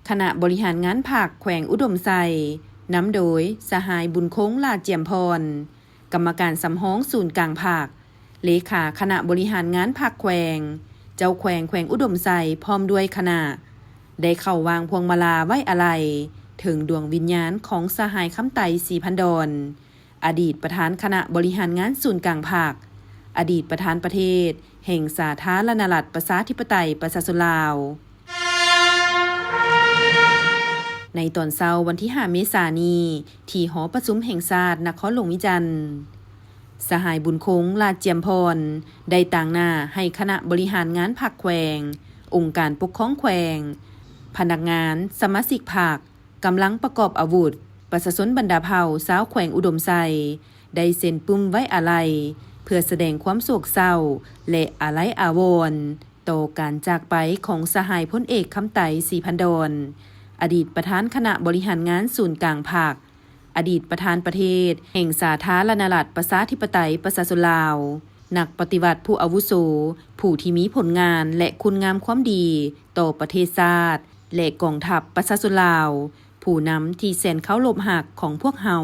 ຄະນະບໍລິຫານງານພັກແຂວງອຸດົມໄຊ ນຳໂດຍ ສະຫາຍ ບຸນຄົງ ຫຼ້າຈຽມພອນ, ກຳມະການສຳຮອງສູນກາງພັກ, ເລຂາຄະນະບໍລິຫານງານພັກແຂວງ, ເຈົ້າແຂວງແຂວງອຸດົມໄຊ ພ້ອມດ້ວຍຄະນະ ໄດ້ເຂົ້າວາງພວງມາລາໄວ້ອາໄລເຖິງດວງວິນຍານຂອງສະຫາຍ ຄຳໄຕ ສີພັນດອນ, ອະດີດປະທານຄະນະບໍລິຫານງານສູນກາງພັກ, ອະດີດປະທານປະເທດແຫ່ງສາທາລະນະລັດ ປະຊາທິປະໄຕ ປະຊາຊົນລາວ. ໃນຕອນເຊົ້າວັນທີຫ້າ ເມສານີ້ ທີ່ຫໍປະຊຸມແຫ່ງຊາດນະຄອນຫຼວງວຽງຈັນ, ສະຫາຍ ບຸນຄົງ ຫຼ້າຈຽມພອນ ໄດ້ຕາງໜ້າໃຫ້ຄະນະບໍລິຫານງານພັກແຂວງ, ອົງການປົກຄອງແຂວງ, ພະນັກງານ, ສະມາຊິກພັກ, ກຳລັງປະກອບອາວຸດ, ປະຊາຊົນບັນດາເຜົ່າຊາວແຂວງອຸດົມໄຊ ໄດ້ເຊັນປຶ້ມໄວ້ອາໄລ ເພື່ອສະແດງຄວາມໂສກເສົ້າ ແລະ ອາໄລອາວອນ ຕໍ່ການຈາກໄປຂອງສະຫາຍ ພົນເອກ ຄຳໄຕ ສີພັນດອນ, ອະດີດປະທານຄະນະບໍລິຫານງານສູນກາງພັກ, ອະດີດປະທານປະເທດແຫ່ງສາທາລະນະລັດ ປະຊາທິປະໄຕ ປະຊາຊົນລາວ, ນັກປະຕິວັດຜູ້ອາວຸໂສ, ຜູ້ທີ່ມີຜົນງານ ແລະ ຄຸນງາມຄວາມດີຕໍ່ປະເທດຊາດ ແລະ ກອງທັບປະຊາຊົນລາວ, ຜູ້ນຳທີ່ແສນເຄົາລົບຮັກຂອງພວກເຮົາ.